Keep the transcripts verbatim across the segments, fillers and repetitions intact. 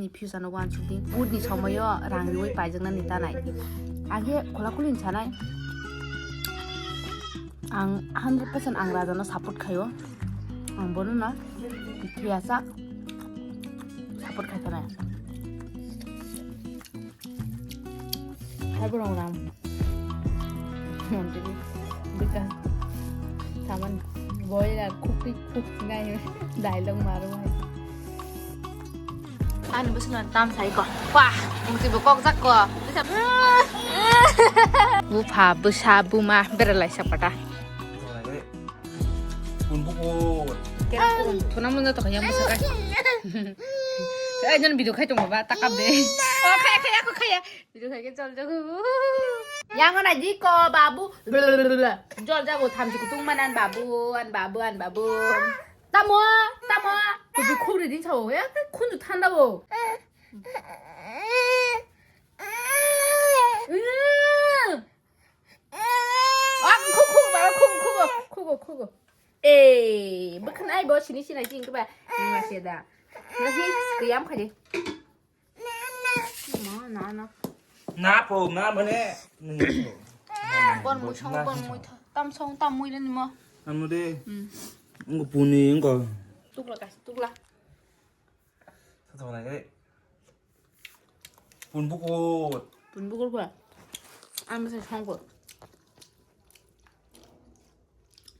Ni future no uansuk di. Vote ni somoyo rang riwi paijaknani tanai. Ang khe khula khuli ni sanai. Ang hundred percent ang Raja no support khaio. Ang bono no thwiyasak support khai tanai. Hai borok rang. Montri bika saman boiler khukri khuk ngai dialogue maro hai. Ani bwswkno tam sai ko. Wah, mungtwi bo kok jak ko. Bupha, bwsa, buma beralai sak pata. Pun bukur. Kera pun. Thuna mun jato kaya bwsa kai. Ai jon video khai tongo ba takap de. Oh, khaya, khaya, aku khaya. Video khai ke chol jago. Yang ona di ko babu. Jol jago thamchi kutung manan babu, an babu, an babu. Tamo, tamo. Kubi khuri din sao. Ya khunju thanda bo. Ah, khuk, khuk, baba, khuk, khuk, khuk, khuk. Eh, bwkhan ai bo sini sini sini keba. Ni ma se da. Nasi kiyam khadi. Ma na na. Na po, na mane. Bon mui song, bon mui tha. Tam song, tam mui le ni mo. Anu de. Hmm. Ngo puni ngo. Tukla kas, tukla. Satu mana kali? Pun bukur. Pun bukur ba? Ang masa songko.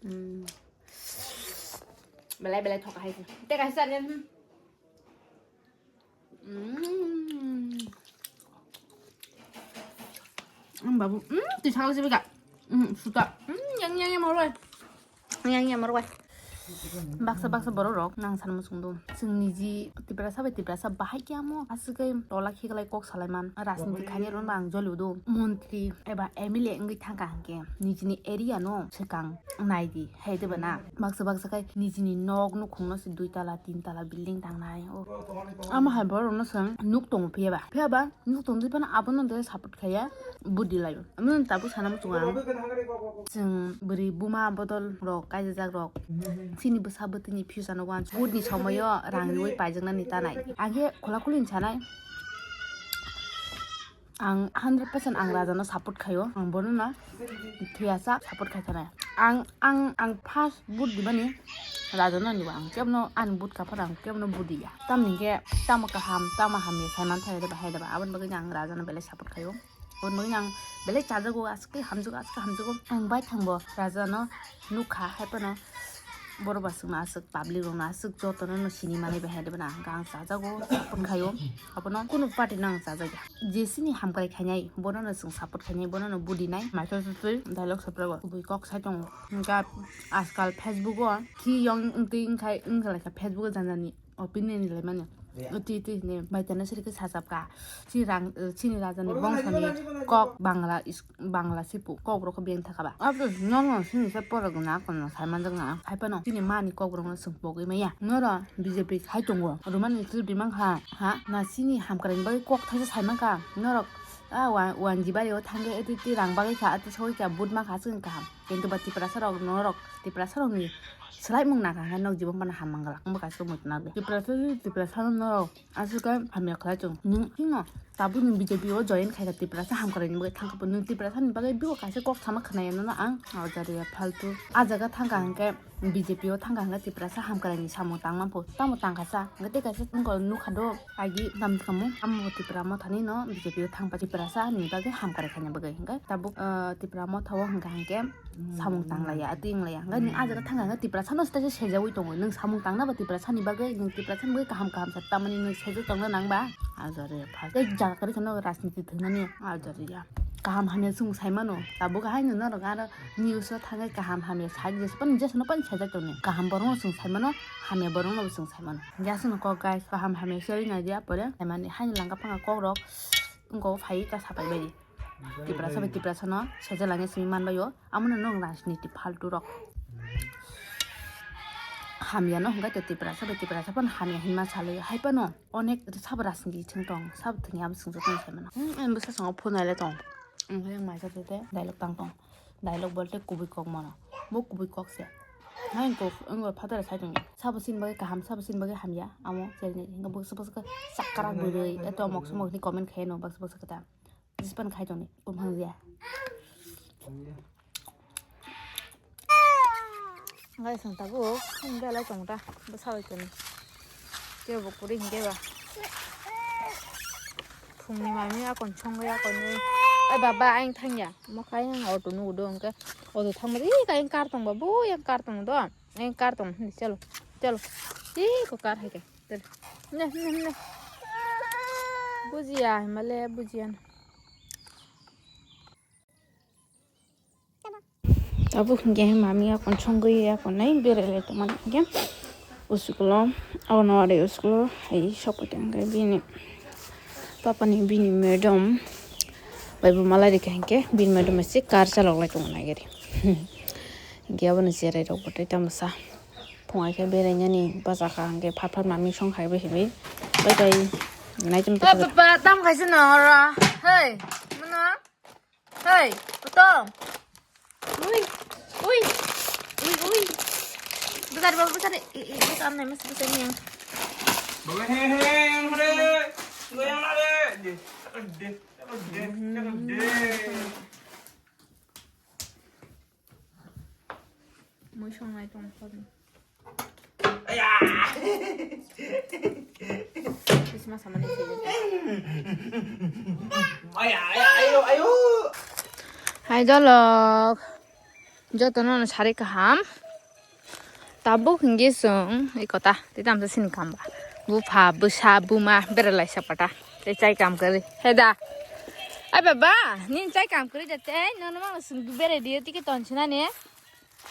Hmm. Belai belai thoka hai. Te kasi sarian. Hmm. Hmm. Hmm, babu. Hmm, tisakal sih bika. Hmm, suka. Hmm, yang yang yang mau. Yang yang mau. Baksa baksa borok rok nang san muchung do. Chwng niji Tiprasa bai Tiprasa bahai khe amo aswk khe tola khiklai kok salai man. Rajniti khainai rok no ang jolio do. Montri eba M L A wngwi thangkha hwnkhe nijini area no swkang nai di hai de bana. Baksa baksa khe nijini nok nukhung no se dui tala tin tala building tangnai. O amo hai borok no chwng nuk tongo phiya ba. Phiya ba nuk tong di phano abono de support khaiya budi laio. Amo tabuk sana muchung ang. Chwng bwrwi buma bodol rok kaijajak rok. Chini bwsa bwtwini future no uansuk. Vote ni somoyo rang riwi paijaknani tanai. Ang khe khula khuli ni sanai. Ang hundred percent ang Raja no support khaio. Ang bono no thwiyasak support khai tanai. Ang, ang, ang first vote dibani Raja no nibo ang kebno ani vote kaphar ang kebno vote diya. Tamni khe tamo kaham, tamo hamya saiman thai deba hai deba. Aboni bagwi ang Raja no belai support khaio. Aboni bagwi ang belai chajago, aswk khe hamjago, aswk khe hamjago. Ang bai thangbo Raja no nukha, hai phano borok ba swkno aswk public rokno aswk jotono no sini manwi bai hai deba na. Ang chajago, support khaio. Abono kunu party no ang chajakya. Jesini hamkrai khainai, bono no chwng support khainai, bono no budi nai. Maitho twi dialogue saprago kubui kok sai tongo. Hwnkhe ajkal Facebook o khi yong wngtwi wngkhai wngkha laikha Facebook o janjani. Opinion ni laimani. Twi twi hini baitana sirikhe sajabka. Chini rang, chini rajani bongsoni kok Bangla is-, Bangla sipu kok rokho beng thakaba. Abo nono sini se porok na kono saimanjakna. Hai phano chini mani kok rokno chwng pogwi maya. Noro B J P hai tongo. Romani sir bimang ha. Ha? Na chini hamkrai bagwi kok thaisa saimanka. Norok a wan, wan jibai o thangwi twi twi rang bagwi kha, twi sogwi kha, vote mankha chwng kaham. Kintu ba Tiprasa rok norok, Tiprasa rokni swlaimung naka hwnkhe nok jibon phano ham manglak wngbo kaisa muitu nang de. Tiprasa, Tiprasa no norok aswk khe hamya khlai chwng. Nwng phino tabuk nwng B J P o join khai kha Tiprasa hamkrai ni bagwi thang kha bo nwng Tiprasa ni bagwi biko kaisa kok sama khwnaya nono ang o jari ya phaltu. A jaga thang kha hwnkhe B J P o thang kha hwnkhe Tiprasa hamkrai ni samung tang man pho tamo tang kha sa hwnkhe tei kaisa wngkha nukha do agi tam kamo amo Tipra motha ni no B J P o thang pa Tiprasa ni bagwi hamkrai khaina bagwi hwnkhe tabuk ah, Tipra motha o hwnkha hwnkhe samung tanglaiya, atwi wnglaiya. Hwnkhe ni a jaga thangkha hwnkhe Tiprasano se sejagwi tongo. Nwng samung tangna ba Tiprasani bagwi, nwng Tiprasani bagwi kaham kaham sa tamani nwng sejak tongna nang ba? Ajari ya, first. Tei jaga kwrwi kheno rajniti thwngnani ajari ya. Kaham hamya chwng sai mano. Tabuk haino norok aro news o thangwi kaham hamya sai jesa pan, jesano pan sejak tongni. Kaham borokno chwng sai mano, hamya borokno bo chwng sai mano. Jasano kok guys, kaham hamya seri nai dia pore. Saimani haino langka phanga kok rok wngkha o phai ta sapai bai di. Tiprasa bai Tiprasa no sejalani simi manbaio. Amono nwng rajniti phaltu rok. Hamya no hwnkhe to Tiprasa bai Tiprasa phano hamya hinma salai. Hai phano onek sabo rajniti thwng tong, sabo thwngya bwswng jotono sai mano. Hmm, ani bwsa songo phone nailai tong. Onkhe ang maisa tete dialogue tang tong. Dialogue bolte kubui kok mano. Bo kubui kok se. Hai kok, wngkha father sai tong. Sabo sin bagwi kaham, sabo sin bagwi hamya. Amo, chernai. Hingke bwswk bwswk chakrak bwrwi. Eto moksa mokni comment khaino, bwswk bwswk kata. Jispan khai tongni, bumhang ya. Guys, ang tabuk, ang belai tong ta, bwsa bai tong. Kebo kuri hingke ba. Phungni mami akon songwi akon ni. Ai baba, ang thangya. Mo khai ang auto nugo do hingke. Auto thangma di kai ang kar tong ba, bo yang kar tong do. Ang kar tong, hindi, chalo. Chalo. Ih, ko kar hai ke. Chalo. Ne, ne, ne. Bujiya, himale bujiya na. Tabuk hingke mami akon songwi akon nai berai lai tongmani hingke uskulo, abono ari uskulo hai sokphaikha hingke bini papani bini madam bai bo malai rikha hingke bini madam bai se kar chalok lai tongna nai gari hingke abono cherai rok bwtwi tamo sa phungai khe berai nani bachakha hingke phar phar mami song hai bai hibai bai bai naitum. Papa tam khaisa no ora. Hey, mano. Hey, Tom. Ui, ui, ui, ui. Besar, besar, besar. Eh, eh, besar nih, mas, besar nih. Baba, he, he, yang ada. Enggak yang ada. Deh, deh, deh. Muisong nai tong phone. Christmas hamani sini. Aya, aya, ayo, ayo. Hai dolok. Jotono no sari kaham. Tabuk hingke song, i kota, tei tamsa sini kamba. Bupha, bwsa, buma, beralai sapata. Tei chai kam kari. Heda. Ai baba, nin chai kam kari jate, nono mang sung bere dio tiki tonchina ne.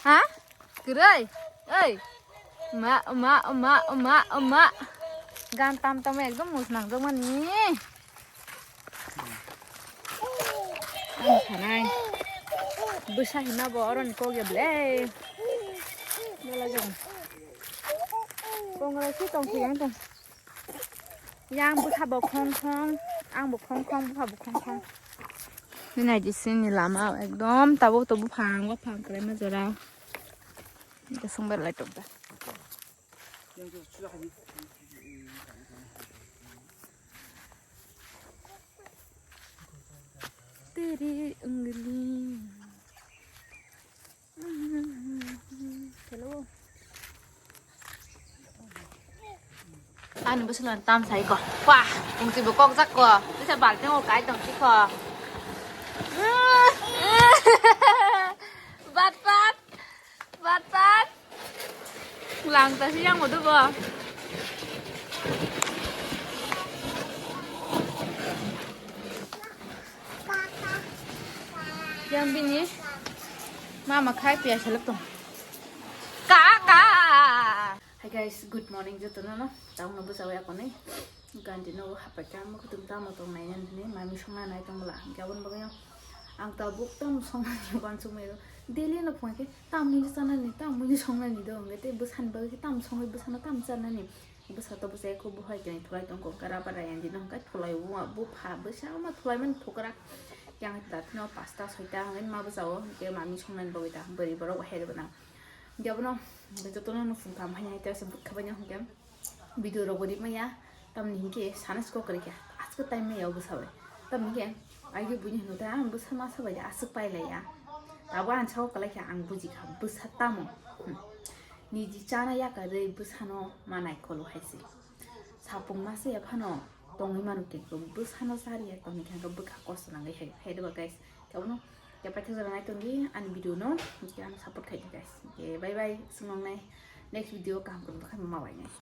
Ha? Kwrwi? Oi. Ma, ma, ma, ma, ma. Gan tam tam ekdom musnang jokmani. Ang sanai. Bwsa hima bo oroni kok ya ble. Bela jong. Kongra si tong si yang tong. Yang bwkha bo khong khong, ang bo khong khong, bwkha bo khong khong. Nini naidi sini lama ekdom tabuk tabuk phang, buphang kwlaima jora. Hingke songbai lai tong ta. Teri ungli. Hello. Ani bwswk tam sai ko. Wah, tongsi bo kok jak ko. Bisa balting o kai tongsi ko. Bat bat. Bat bat. Lang ta si yang udah bo. Yang bini mama khai pia selek tong. Kaka. Hi guys, good morning jotono no. Tamo no bwsa ya kone. Ganti no hapai ka mo kutum tamo tong nai nan ne mami songna nai tong la. Gabon bagyo. Ang tabuk tam songna ni ban sumero. Daily no phone ke tam ni sana ni tam ni songna ni do ngete bwsan bagyo tam songwi bwsano tam sana ni. Bwsa to bwsa ko bo hai kene thulai tong ko kara bara yang di nong kai thulai wa bo pha bwsa ma thulai man thukra. Yang ta no pasta soita ngai ma bwsa o ke mami songna ni bagwi ta bari borok hai de bana. Gabon no jotono no phone kam hai hai ta se bukha banya hongke. Video rok bo rimaya tamni hinkhe sana siko kwrwikha aswk time maya bwsa bai tamni hinkhe aigi buini hwnwi ta ang bwsa masa bai aswk pailaiya abo ang sao kwlaikha ang bujikha bwsa tamo niji chana yakarwi bwsano ma naikolo haise sapung masa ya phano tongwi mano khe bwsano chariya tongwi khe bwkha kosto nangwi hai hai rwba guys kebono khe paithak jora nai tongdi ani video no hinkhe ano support khaidi guys hinkhe bye bye swngwng nai next video kaham kwrwng bwkha ma bai nai.